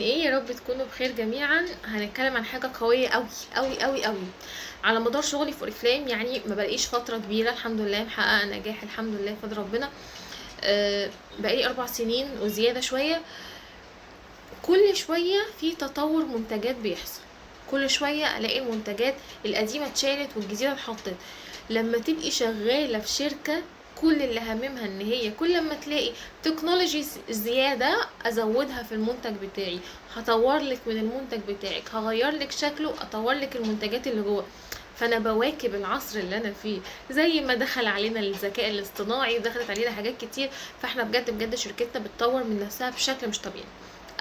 ايه؟ يا رب تكونوا بخير جميعا. هنتكلم عن حاجة قوية قوي قوي قوي قوي. على مدار شغلي في اوريفلام يعني ما بلاقيش فترة كبيرة، الحمد لله محققة نجاح الحمد لله بفضل ربنا. بقالي 4 سنين وزيادة شوية. كل شوية في تطور منتجات بيحصل، كل شوية الاقي المنتجات القديمة اتشالت والجديدة اتحطت. لما تبقي شغالة في شركة كل اللي هاممها ان هي كل ما تلاقي technology زيادة ازودها في المنتج بتاعي، هطور لك من المنتج بتاعك، هغير لك شكله، اطور لك المنتجات اللي جوه. فانا بواكب العصر اللي انا فيه، زي ما دخل علينا الذكاء الاصطناعي ودخلت علينا حاجات كتير. فاحنا بجد بجد شركتنا بتطور من نفسها بشكل مش طبيعي.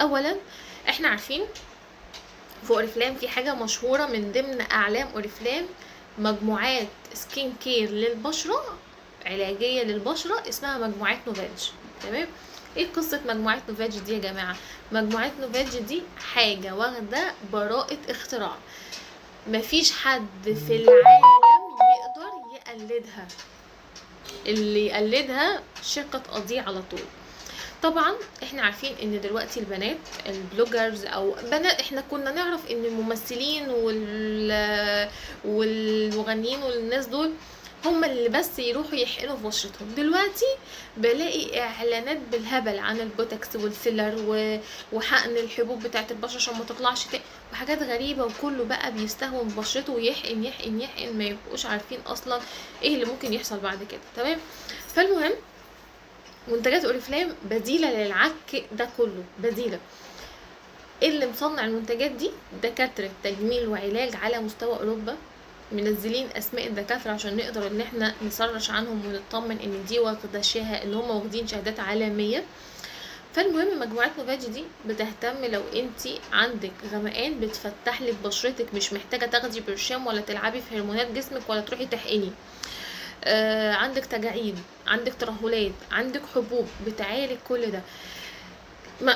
اولا احنا عارفين في اوريفلام في حاجة مشهورة من ضمن اعلام اوريفلام، مجموعات skin care للبشرة، علاجية للبشرة، اسمها مجموعات نوفاج. تمام؟ ايه قصة مجموعات نوفاج دي يا جماعة؟ مجموعات نوفاج دي حاجة واخدة براءة اختراع، مفيش حد في العالم يقدر يقلدها، اللي يقلدها شركة تقضيه على طول. طبعا احنا عارفين ان دلوقتي البنات ال bloggers او بنات، احنا كنا نعرف ان الممثلين والمغنيين والناس دول هم اللي بس يروحوا يحقنوا في بشرتهم. دلوقتي بلاقي اعلانات بالهبل عن البوتوكس والفيلر وحقن الحبوب بتاعت البشرة عشان ما تطلعش تاني وحاجات غريبة، وكله بقى بيستهون بشرته ويحقن يحقن يحقن، ما يبقوش عارفين اصلا ايه اللي ممكن يحصل بعد كده. تمام؟ فالمهم منتجات اوريفلام بديلة للعك ده كله، بديلة. ايه اللي مصنع المنتجات دي؟ دكاترة تجميل وعلاج على مستوى اوروبا، منزلين اسماء الدكاترة عشان نقدر ان احنا نسرش عنهم ونطمن ان دي واخدة شهادة، ان هم واخدين شهادات عالمية. فالمهم مجموعات نوفاج دي بتهتم لو انتي عندك غمقان بتفتح لك بشرتك، مش محتاجة تاخدي برشام ولا تلعبي في هرمونات جسمك ولا تروحي تحقني. عندك تجاعيد، عندك ترهلات، عندك حبوب، بتعالج كل ده.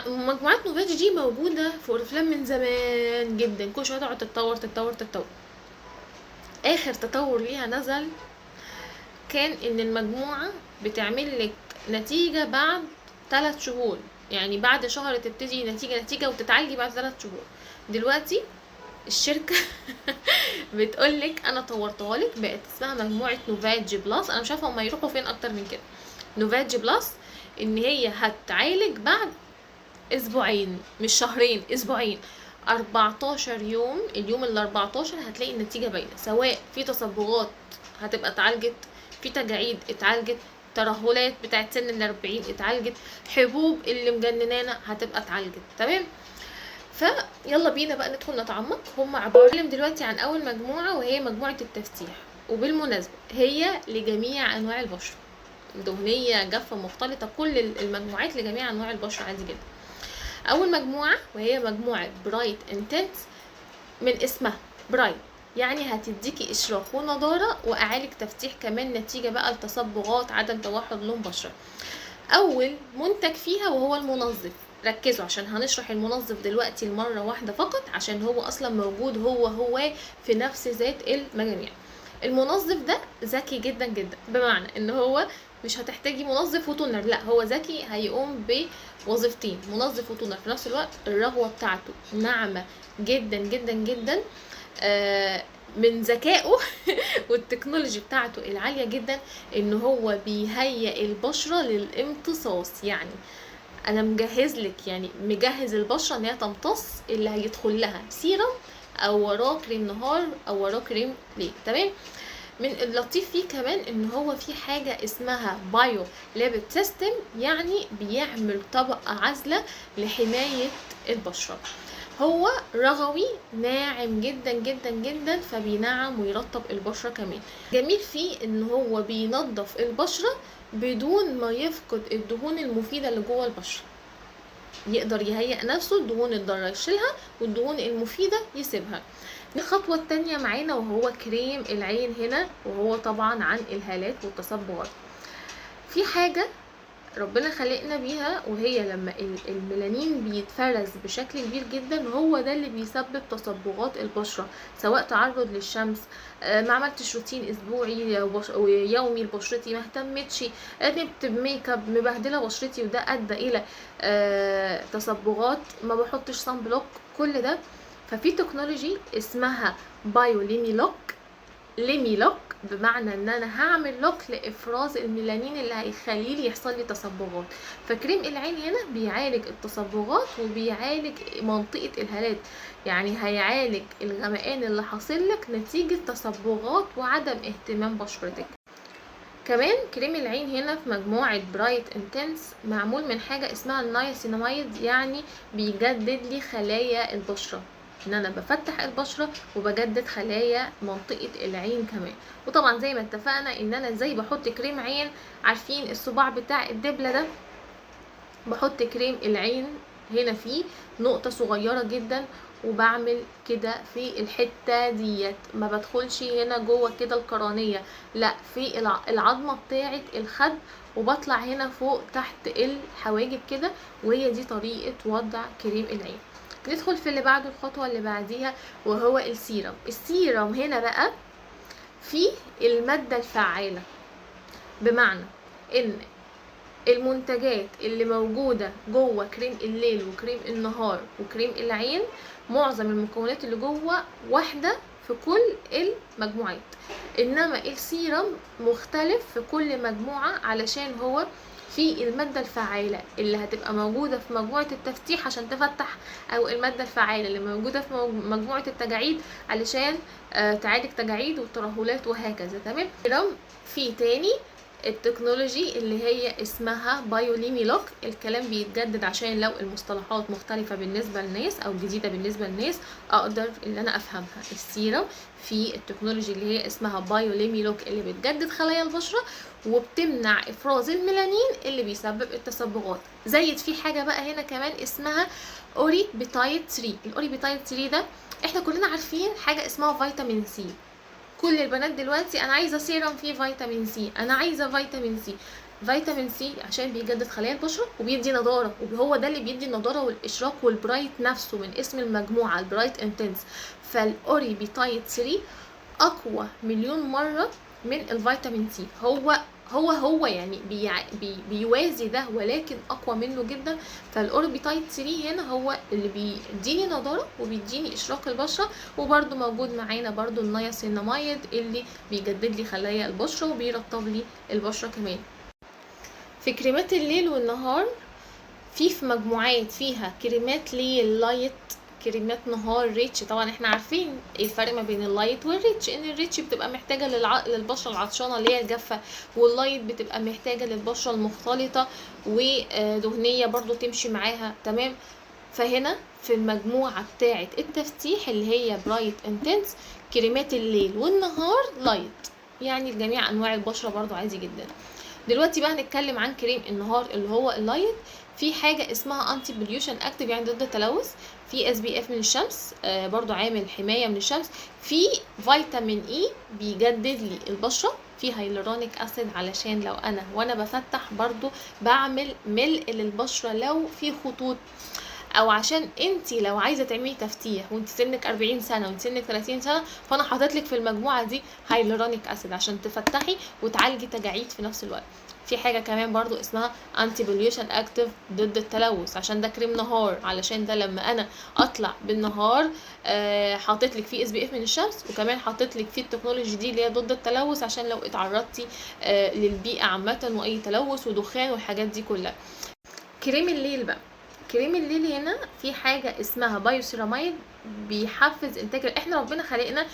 مجموعات نوفاج دي موجودة في اوريفلام من زمان جدا، كل شوية تقعد تتطور تتطور تتطور. اخر تطور ليها نزل كان ان المجموعة بتعمل لك نتيجة بعد 3 شهور، يعني بعد شهر تبتدي نتيجة وتتعالجي بعد 3 شهور. دلوقتي الشركة بتقولك انا طورتها لك، بقت اسمها مجموعة نوفاج plus. انا مش عارفة هما يروحوا فين اكتر من كده. نوفاج plus ان هي هتعالج بعد اسبوعين، مش شهرين، اسبوعين، 14 يوم. اليوم ال 14 هتلاقي النتيجة باينة، سواء في تصبغات هتبقى اتعالجت، في تجاعيد اتعالجت، ترهلات بتاعت سن ال 40 اتعالجت، حبوب اللي مجننانا هتبقى اتعالجت. تمام؟ فيلا بينا بقى ندخل نتعمق. هم عبارة نتكلم دلوقتي عن أول مجموعة وهي مجموعة التفتيح، وبالمناسبة هي لجميع أنواع البشرة، دهنية، جافة، مختلطة، كل المجموعات لجميع أنواع البشرة عادي جدا. أول مجموعة وهي مجموعة Bright Intense، من اسمها bright يعني هتديكي إشراق ونضارة وأعالج تفتيح كمان، نتيجة بقى لتصبغات، عدم توحد لون بشرة. أول منتج فيها وهو المنظف، ركزوا عشان هنشرح المنظف دلوقتي لمرة واحدة فقط، عشان هو أصلا موجود هو في نفس ذات المجاميع. المنظف ده ذكي جدا جدا، بمعنى ان هو مش هتحتاجي منظف و toner، لا هو ذكي، هيقوم بوظيفتين، منظف و toner في نفس الوقت. الرغوة بتاعته ناعمة جدا جدا جدا، من ذكائه وال technology بتاعته العالية جدا ان هو بيهيئ البشرة للامتصاص. يعني انا مجهز لك، يعني مجهز البشرة ان هي تمتص اللي هيدخل لها سيرم او وراه كريم نهار او وراه كريم ليل. تمام؟ من اللطيف فيه كمان ان هو في حاجة اسمها bio lipid system، يعني بيعمل طبقة عازلة لحماية البشرة. هو رغوي ناعم جدا جدا جدا، فبينعم ويرطب البشرة كمان. جميل فيه ان هو بينظف البشرة بدون ما يفقد الدهون المفيدة اللي جوه البشرة، يقدر يهيئ نفسه، الدهون الضارة يشيلها والدهون المفيدة يسيبها. الخطوة التانية معانا وهو كريم العين هنا، وهو طبعا عن الهالات والتصبغات. في حاجة ربنا خلقنا بيها، وهي لما الميلانين بيتفرز بشكل كبير جدا هو ده اللي بيسبب تصبغات البشرة، سواء تعرض للشمس، ما عملتش روتين اسبوعي ويومي لبشرتي، ما اهتمتش، نمت ب make up مبهدله بشرتي وده ادى الى تصبغات، ما بحطش sun block، كل ده. ففي technology اسمها Bio Lumi Lock، Lumi Lock بمعنى ان انا هعمل lock لافراز الميلانين اللي هيخليه لي يحصل لي تصبغات. فكريم العين هنا بيعالج التصبغات وبيعالج منطقة الهالات، يعني هيعالج الغمقان اللي حاصل لك نتيجة تصبغات وعدم اهتمام بشرتك. كمان كريم العين هنا في مجموعة Bright Intense معمول من حاجة اسمها النايسيناميد، يعني بيجدد لي خلايا البشرة، ان انا بفتح البشرة وبجدد خلايا منطقة العين كمان. وطبعا زي ما اتفقنا ان انا ازاي بحط كريم عين، عارفين الصباع بتاع الدبلة ده، بحط كريم العين هنا فيه نقطة صغيرة جدا وبعمل كده في الحتة ديت، ما بدخلش هنا جوه كده القرنية، لا في العظمة بتاعة الخد، وبطلع هنا فوق تحت الحواجب كده. وهي دي طريقة وضع كريم العين. ندخل في اللي بعده، الخطوة اللي بعديها وهو ال serum. ال serum هنا بقى فيه المادة الفعالة، بمعنى ان المنتجات اللي موجودة جوه كريم الليل وكريم النهار وكريم العين معظم المكونات اللي جوه واحدة في كل المجموعات، انما السيرم مختلف في كل مجموعة علشان هو في المادة الفعالة اللي هتبقى موجودة في مجموعة التفتيح عشان تفتح، او المادة الفعالة اللي موجودة في مجموعة التجاعيد علشان تعالج تجاعيد والترهلات وهكذا. تمام. سيرم في تاني ال technology اللي هي اسمها Bio Lumi Lock. الكلام بيتجدد عشان لو المصطلحات مختلفة بالنسبة للناس او جديدة بالنسبة للناس اقدر ان انا افهمها. السيرم في ال technology اللي هي اسمها Bio Lumi Lock اللي بتجدد خلايا البشرة وبتمنع افراز الميلانين اللي بيسبب التصبغات. زايد في حاجة بقى هنا كمان اسمها Auripeptide 3. ال Auripeptide 3 ده احنا كلنا عارفين حاجة اسمها فيتامين سي، كل البنات دلوقتي انا عايزه سيرم فيه فيتامين سي، انا عايزه فيتامين سي. فيتامين سي عشان بيجدد خلايا البشرة وبيدي نضاره، وهو ده اللي بيدي النضارة والاشراق وال bright نفسه من اسم المجموعة ال Bright Intense. فال Auripeptide 3 اقوى مليون مرة من الفيتامين سي، هو هو هو يعني بي بيوازي ده ولكن اقوى منه جدا. فال Auripeptide 3 هنا هو اللي بيديني نضاره وبيديني اشراق البشرة، وبرده موجود معانا برده النياسيناميد اللي بيجدد لي خلايا البشرة وبيرطب لي البشرة كمان. في كريمات الليل والنهار في مجموعات فيها كريمات ليل light، كريمات نهار rich. طبعا احنا عارفين ايه الفرق ما بين ال light وال rich، ان ال rich بتبقى محتاجه للبشره العطشانه اللي هي الجافه، وال light بتبقى محتاجه للبشره المختلطة ودهنيه برضو تمشي معاها. تمام. فهنا في المجموعة بتاعه التفتيح اللي هي Bright Intense كريمات الليل والنهار light، يعني لجميع انواع البشرة برضو عادي جدا. دلوقتي بقى هنتكلم عن كريم النهار اللي هو ال light. في حاجة اسمها anti pollution active، يعني ضد التلوث، في SPF من الشمس، برضو عامل حماية من الشمس، في فيتامين E بيجدد لي البشرة، في hyaluronic acid علشان لو انا وانا بفتح برضو بعمل ملء للبشره لو في خطوط، او عشان انتي لو عايزه تعملي تفتيح وانت سنك 40 سنة وانت سنك 30 سنة، فانا حاطط لك في المجموعة دي hyaluronic acid عشان تفتحي وتعالجي تجاعيد في نفس الوقت. في حاجة كمان برضو اسمها anti pollution active ضد التلوث، عشان ده كريم نهار، علشان ده لما انا اطلع بالنهار حاطط لك فيه SPF من الشمس، وكمان حاطط لك فيه ال technology دي اللي هي ضد التلوث عشان لو اتعرضتي للبيئة عامة واي تلوث ودخان والحاجات دي كلها. كريم الليل بقى، كريم الليل هنا في حاجة اسمها bioceramide بيحفز انتاج، احنا ربنا خلقنا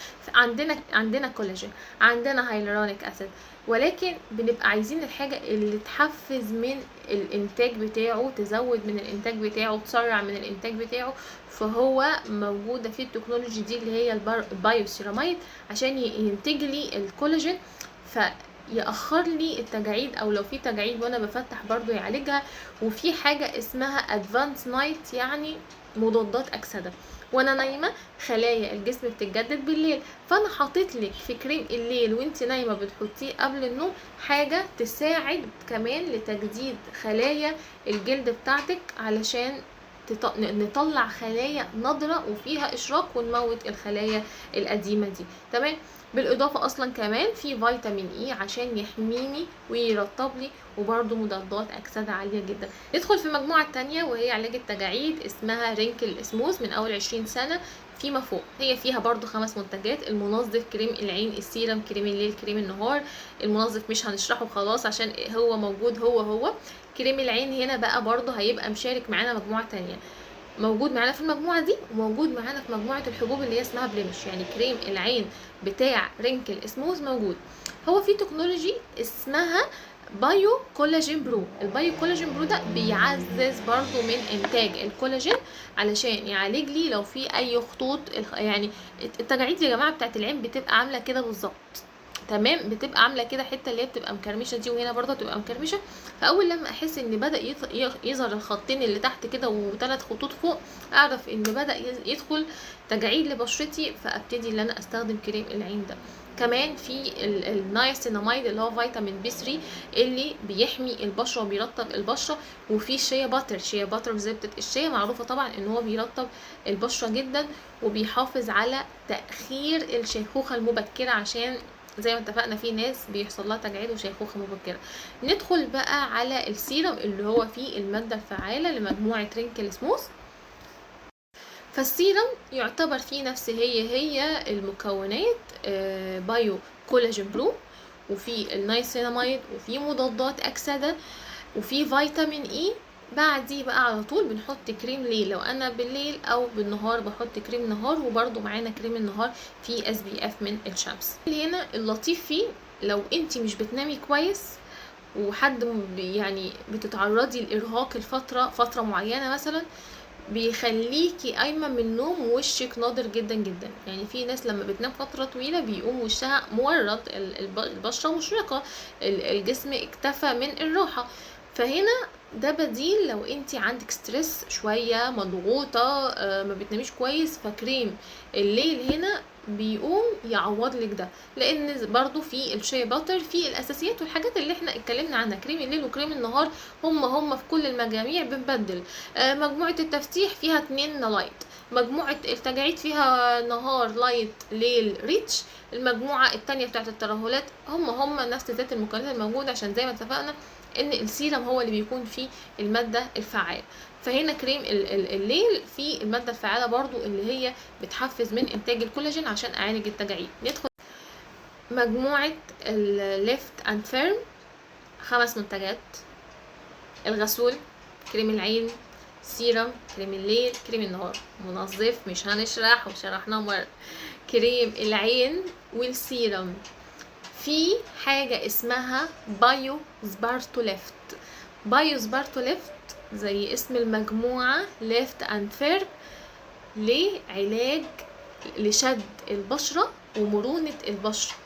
عندنا كولاجين، عندنا hyaluronic acid، ولكن بنبقى عايزين الحاجة اللي تحفز من الانتاج بتاعه، تزود من الانتاج بتاعه، تسرع من الانتاج بتاعه. فهو موجودة في ال technology دي اللي هي ال bioceramide عشان ينتج لي الكولاجين، فيأخر لي التجاعيد، او لو في تجاعيد وانا بفتح برضو يعالجها. وفي حاجة اسمها advanced night، يعني مضادات اكسده. وانا نايمة خلايا الجسم بتتجدد بالليل، فانا حاطط لك في كريم الليل وانت نايمة بتحطيه قبل النوم حاجة تساعد كمان لتجديد خلايا الجلد بتاعتك، علشان نطلع خلايا نضرة وفيها اشراق ونموت الخلايا القديمة دي. تمام. بالاضافة اصلا كمان في فيتامين اي عشان يحميني ويرطب لي، وبرده مضادات اكسده عالية جدا. ندخل في المجموعة الثانية وهي علاج التجاعيد، اسمها Wrinkle Smooth، من اول 20 سنة فيما فوق. هي فيها برده 5 منتجات: المنظف، كريم العين، السيرم، كريم الليل، كريم النهار. المنظف مش هنشرحه خلاص عشان هو موجود هو. كريم العين هنا بقى برده هيبقى مشارك معانا مجموعة تانية، موجود معانا في المجموعة دي وموجود معانا في مجموعة الحبوب اللي هي اسمها blemish. يعني كريم العين بتاع Wrinkle Smooth موجود. هو في technology اسمها Bio Collagen Pro. ال Bio Collagen Pro ده بيعزز برضو من انتاج الكولاجين علشان يعالج لي لو في اي خطوط، يعني التجاعيد يا جماعة بتاعت العين بتبقى عامله كده بالظبط. تمام، بتبقى عامله كده حتة اللي هي بتبقى مكرمشه دي، وهنا برضه بتبقى مكرمشه. فاول لما احس ان بدا يظهر الخطين اللي تحت كده وثلاث خطوط فوق، اعرف ان بدا يدخل تجاعيد لبشرتي، فابتدي ان انا استخدم كريم العين ده. كمان في النايسيناميد اللي هو فيتامين B 3 اللي بيحمي البشرة وبيرطب البشرة، وفي shea butter. shea butter زبدة الشيا معروفة طبعا ان هو بيرطب البشرة جدا وبيحافظ على تاخير الشيخوخة المبكرة، عشان زي ما اتفقنا في ناس بيحصل لها تجاعيد وشيخوخه مبكرة. ندخل بقى على السيرم اللي هو فيه المادة الفعالة لمجموعة Wrinkle Smooth. فالسيرم يعتبر فيه نفس هي المكونات، Bio Collagen Pro، وفي النايسيناميد، وفي مضادات اكسده، وفي فيتامين E. بعديه بقى على طول بنحط كريم ليل، لو انا بالليل او بالنهار بحط كريم نهار، وبرده معانا كريم النهار فيه SPF من الشمس. هنا اللطيف فيه لو انتي مش بتنامي كويس وحد يعني بتتعرضي لارهاق الفترة فترة معينة مثلا، بيخليكي قايمة من النوم ووشك ناضر جدا جدا. يعني في ناس لما بتنام فترة طويلة بيقوم وشها مورد، البشرة مشرقة، الجسم اكتفى من الراحة. فهنا ده بديل لو انتي عندك stress شوية، مضغوطه، ما بتناميش كويس، فكريم الليل هنا بيقوم يعوض لك ده، لان برضو في ال shea butter في الاساسيات والحاجات اللي احنا اتكلمنا عنها. كريم الليل وكريم النهار هم في كل المجاميع بنبدل. مجموعة التفتيح فيها 2 light، مجموعة التجاعيد فيها نهار light ليل rich، المجموعة التانية بتاعت الترهلات هم نفس ذات المكونات الموجودة، عشان زي ما اتفقنا ان السيرم هو اللي بيكون فيه المادة الفعالة. فهنا كريم الليل فيه المادة الفعالة برضو اللي هي بتحفز من انتاج الكولاجين عشان اعالج التجاعيد. ندخل مجموعة ال Lift and Firm، 5 منتجات: الغسول، كريم العين، سيرم، كريم الليل، كريم النهار. منظف مش هنشرح وشرحناه مرة. كريم العين والسيرم في حاجة اسمها Bio Sparto Lift. Bio Sparto Lift زي اسم المجموعة Lift and Firm، لعلاج لشد البشرة ومرونة البشرة،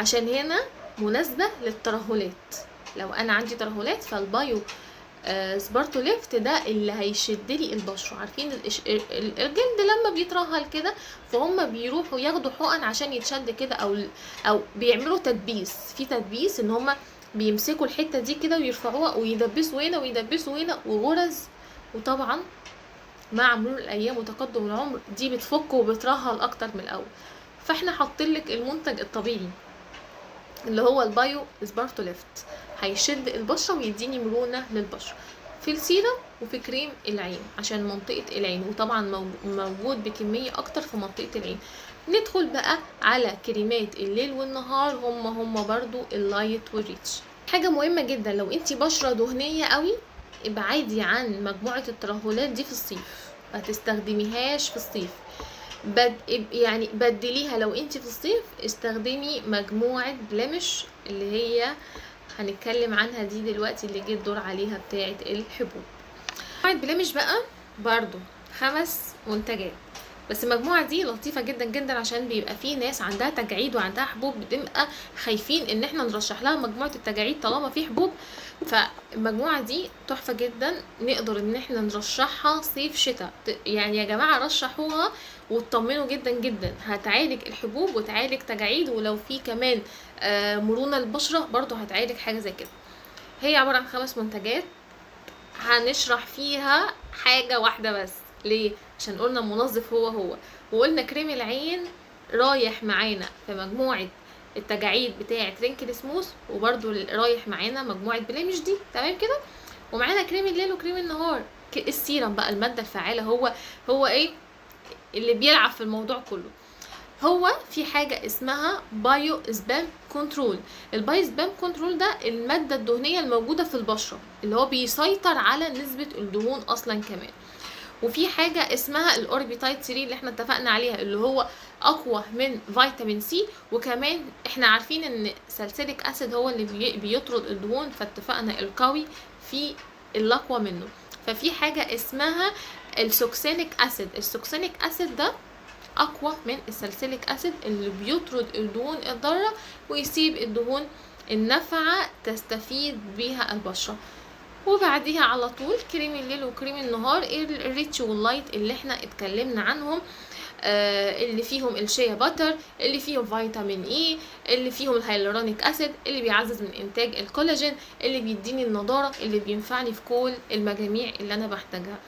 عشان هنا مناسبة للترهلات. لو انا عندي ترهلات فال Bio Sparto Lift ده اللي هيشد لي البشرة. عارفين الجلد لما بيترهل كده فهم بيروحوا ياخدوا حقن عشان يتشد كده، او بيعملوا تدبيس، في تدبيس ان هم بيمسكوا الحتة دي كده ويرفعوها ويدبسوا هنا ويدبسوا هنا وغرز. وطبعا مع مرور الايام وتقدم العمر دي بتفك وبترهل اكتر من الاول. فاحنا حاطين لك المنتج الطبيعي اللي هو ال Bio Sparto Lift، هيشد البشرة ويديني مرونة للبشره في السيرم وفي كريم العين عشان منطقة العين، وطبعا موجود بكمية اكتر في منطقة العين. ندخل بقى على كريمات الليل والنهار، هم برضو ال light وال rich. حاجة مهمة جدا، لو انتي بشره دهنية قوي ابعدي عن مجموعة الترهلات دي في الصيف، ما تستخدميهاش في الصيف. يعني بدليها. لو انتي في الصيف استخدمي مجموعة blemish اللي هي هنتكلم عنها دي دلوقتي، اللي جه الدور عليها بتاعه الحبوب. مجموعة blemish بقى برضو 5 منتجات: بس المجموعة دي لطيفة جدا جدا، عشان بيبقى في ناس عندها تجاعيد وعندها حبوب، بتبقى خايفين ان احنا نرشح لها مجموعة التجاعيد طالما في حبوب. فالمجموعة دي تحفة جدا، نقدر ان احنا نرشحها صيف شتاء. يعني يا جماعة رشحوها واطمنوا جدا جدا، هتعالج الحبوب وتعالج تجاعيد، ولو في كمان مرونة البشرة برضو هتعالج حاجة زي كده. هي عبارة عن 5 منتجات هنشرح فيها حاجة واحدة بس. ليه؟ عشان قلنا المنظف هو هو، وقلنا كريم العين رايح معانا في مجموعة التجاعيد بتاعة Wrinkle Smooth، وبرضو رايح معانا مجموعة Blemish دي، تمام كده. ومعانا كريم الليل وكريم النهار. السيرم بقى المادة الفعالة هو ايه اللي بيلعب في الموضوع كله؟ هو في حاجة اسمها bio sebum control. ال bio sebum control ده المادة الدهنية الموجودة في البشرة اللي هو بيسيطر على نسبة الدهون اصلا كمان. وفي حاجة اسمها ال Oripeptide 3 اللي احنا اتفقنا عليها، اللي هو اقوى من فيتامين سي، وكمان احنا عارفين ان salicylic acid هو اللي بيطرد الدهون، فاتفقنا القوي في الاقوى منه. ففي حاجة اسمها ال succinic acid. ال succinic acid ده اقوى من ال salicylic acid اللي بيطرد الدهون الضارة ويسيب الدهون النافعة تستفيد بيها البشرة. وبعديها على طول كريم الليل وكريم النهار، ال rich وال light اللي احنا اتكلمنا عنهم، اللي فيهم ال shea butter، اللي فيهم فيتامين E، اللي فيهم ال hyaluronic acid، اللي بيعزز من انتاج الكولاجين، اللي بيديني النضارة، اللي بينفعني في كل المجاميع اللي انا بحتاجها.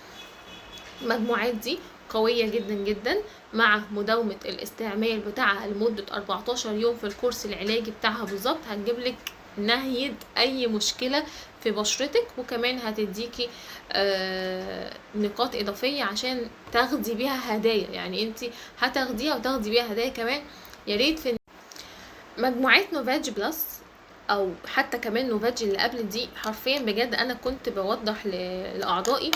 المجموعات دي قوية جدا جدا مع مداومة الاستعمال بتاعها لمدة 14 يوم في الكورس العلاجي بتاعها بالظبط، هتجيبلك نهاية اي مشكلة في بشرتك، وكمان هتديكي نقاط اضافية عشان تاخدي بيها هدايا. يعني انتي هتاخديها وتاخدي بيها هدايا كمان. يا ريت في مجموعات نوفاج Plus او حتى كمان نوفاج اللي قبل دي، حرفيا بجد انا كنت بوضح لاعضائي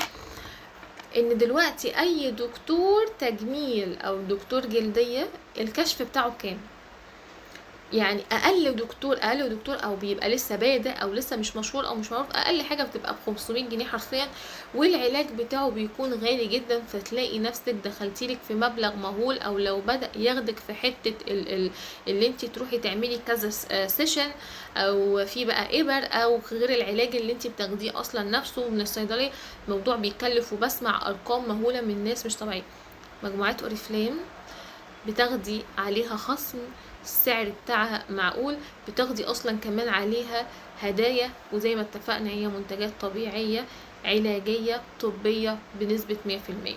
ان دلوقتي اي دكتور تجميل او دكتور جلدية الكشف بتاعه كام؟ يعني اقل دكتور او بيبقى لسه بادئ او لسه مش مشهور او مش معروف، اقل حاجة بتبقى ب500 جنيه حرفيا، والعلاج بتاعه بيكون غالي جدا. فتلاقي نفسك دخلتيلك في مبلغ مهول، او لو بدأ ياخدك في حتة اللي انت تروحي تعملي كذا session، او في بقى ابر، او غير العلاج اللي انت بتاخديه اصلا نفسه من الصيدلية، الموضوع بيكلف. وبسمع ارقام مهولة من ناس مش طبيعية. مجموعات اوريفليم بتاخدي عليها خصم، السعر بتاعها معقول، بتاخدي اصلا كمان عليها هدايا، وزي ما اتفقنا هي منتجات طبيعية علاجية طبية بنسبة 100%.